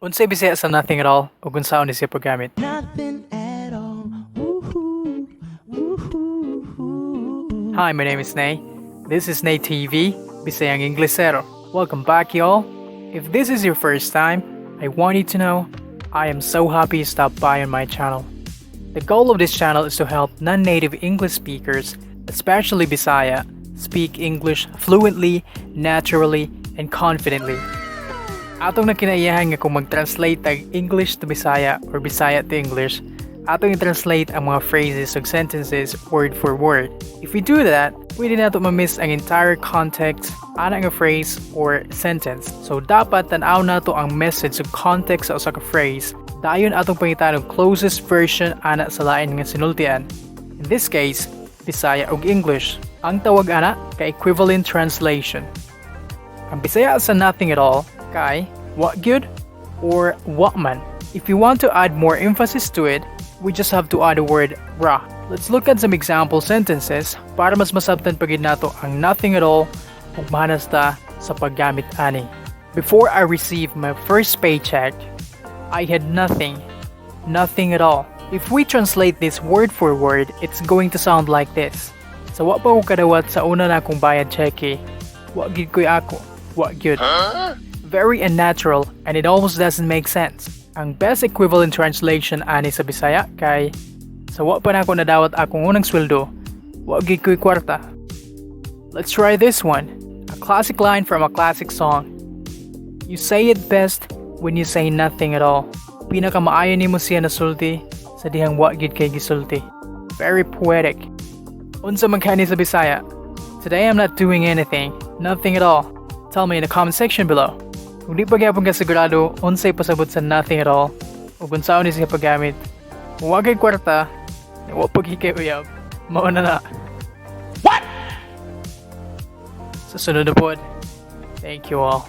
Unsay Bisaya sa "nothing at all" ug unsaon ni siya paggamit? Nothing at all. Woohoo, woohoo. Hi, my name is Nay. This is Nay TV, Bisayang Inglesero. Welcome back, y'all. If this is your first time, I want you to know I am so happy you stopped by on my channel. The goal of this channel is to help non-native English speakers, especially Bisaya, speak English fluently, naturally, and confidently. Atong nakinaiyahan nga kung mag-translate tag English to Bisaya or Bisaya to English, atong i-translate ang mga phrases ug sentences word for word. If we do that, pwede nato ma-miss ang entire context ana nga phrase or sentence. So dapat tan-aw nato ang message ug context sa usa ka phrase, dayon atong pangitan og closest version ana sa lain nga sinultian. In this case, Bisaya ug English. Ang tawag ana kay equivalent translation. Ang Bisaya sa "nothing at all" kay "wa gyud" or "wa man." If you want to add more emphasis to it, we just have to add the word "ra." Let's look at some example sentences para mas masabtan pa gyud nato ang "nothing at all" ug mahanas ta sa paggamit ani. Before I received my first paycheck, I had nothing. Nothing at all. If we translate this word for word, it's going to sound like this. Sa wa pa ko kadawat sa una nakong bayad cheque, wa gyud ko'y ako. Wa gyud. Very unnatural and it almost doesn't make sense. Ang best equivalent translation ani sa Bisaya kay sa wa pa nako nadawat akong unang sweldo, wa gyud ko'y kwarta. Let's try this one. A classic line from a classic song. You say it best when you say nothing at all. Pinakamaayo nimo siya nasulti sa dihang wa gyud kay gisulti. Very poetic. Unsa man kani sa Bisaya? Today I'm not doing anything, nothing at all. Tell me in the comment section below. Kung di pa gyapon ka sigurado unsay pasabot sa "nothing at all" ug unsaon ni siya paggamit, kung wa kay kwarta, wa pa gyud kay uyab. Mao na na. What? Sa sunod na pod. Thank you all.